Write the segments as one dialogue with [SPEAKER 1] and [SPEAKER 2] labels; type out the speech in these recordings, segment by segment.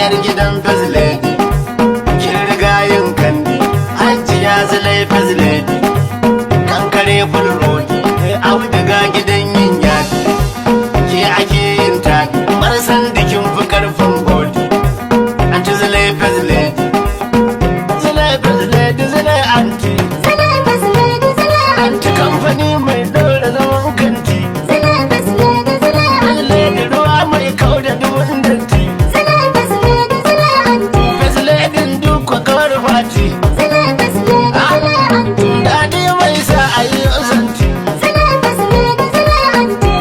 [SPEAKER 1] Yar gidan First Lady, kin riga yin kandi. Hajiya Zulai First Lady, kankare fulrodi, auduga gidan yin yadi, ke ake yin taɗi, marsan dikin fi karfin bodi. Anti Zulai First Lady, Zulai First Lady, Zulai anti.
[SPEAKER 2] Zulai First Lady, Zulai
[SPEAKER 1] Anti kamfani mai ɗora zaman kanti.
[SPEAKER 2] Zulai First Lady, Zulai
[SPEAKER 1] First Lady ruwa mai kau da dubun datti.
[SPEAKER 2] Zulai First Lady, Zulai anti.
[SPEAKER 1] First Lady duk kawar fati.
[SPEAKER 2] Zulai First Lady, Zulai anti.
[SPEAKER 1] Daɗi mai sa a yi santi.
[SPEAKER 2] Zulai First Lady, Zulai anti.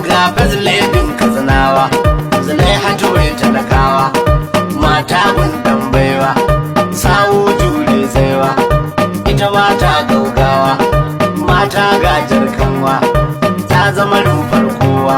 [SPEAKER 1] Ga First Lady Katsinawa, Zulai Hatu mai talakawa, mata gun baiwa, sawu jure saiwa, ita mata gaugawa, mata gajar kanwa, ta zama rumfar kowa.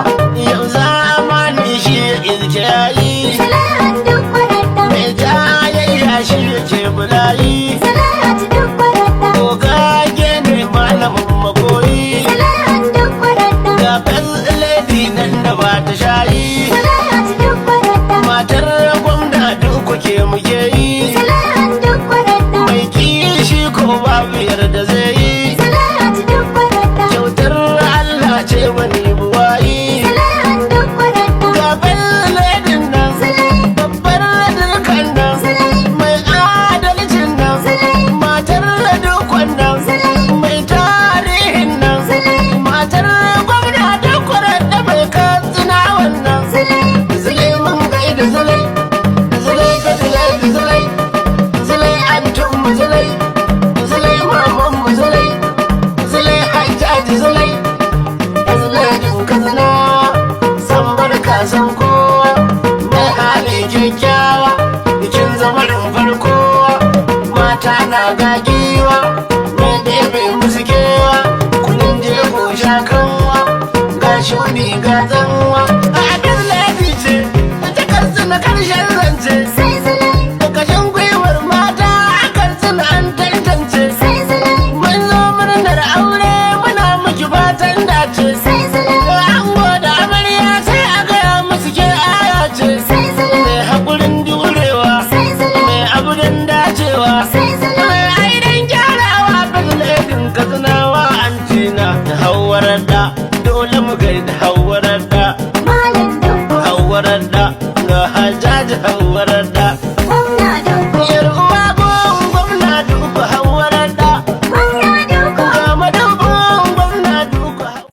[SPEAKER 1] Yau zamani shi izke yayi,
[SPEAKER 2] Zulai duk kwararta.
[SPEAKER 1] Mai jayayya shi yake bulayi.
[SPEAKER 2] Zulai duk kwararta.
[SPEAKER 1] Gogage ne malamin makoyi.
[SPEAKER 2] Zulai duk kwararta.
[SPEAKER 1] Ga First Lady nan da ba ta shayi.
[SPEAKER 2] Zulai duk kwararta.
[SPEAKER 1] Matar gwamna duk kuke muke yi.
[SPEAKER 2] Zulai duk kwararta.
[SPEAKER 1] Mai kishi ko babu yarda zai yi.
[SPEAKER 2] Zulai duk kwararta.
[SPEAKER 1] Kyautar Allah ce wani buwayi.
[SPEAKER 2] Zulai duk kwararta.
[SPEAKER 1] Ga First Lady nan, babbar dukkan nan, mai adalcin nan, matar dukkan nan, mai tarihin nan, matar gwamna duk da mai Katsina wannan. Zulai mun gaida Zulai, Zulai ka Zulai Zulai, Zulai antin mu Zulai, Zulai maman mu Zulai, Zulai Hajjaji Zulai, Zulai din Katsina, san barka san kowa, mai hali kyakkyawa, bikin zamarin farko, mata na gagiwa, mai ɗebe musu kewa, kunun jego sha kanwa, ga shuni ga tsanwa, a abin lady ce, ta Katsina karshen zance.
[SPEAKER 2] Sai Zulai.
[SPEAKER 1] Da kashin gwiwar mata a Katsina an tantance.
[SPEAKER 2] Sai Zulai.
[SPEAKER 1] Mun zo murnar aure, muna miki fatan dace.
[SPEAKER 2] Sai Zulai.
[SPEAKER 1] Ango da amarya sai a gaya musu ke aya ce.
[SPEAKER 2] Sai Zulai.
[SPEAKER 1] Mai haƙurin jurewa,
[SPEAKER 2] Sai Zulai.
[SPEAKER 1] mai abudan dacewa,
[SPEAKER 2] Sai Zulai.
[SPEAKER 1] mai aidan gyarawa, First Ladyn Katsinawa, antina da hauwarar da dole mu gaida hauwarar da.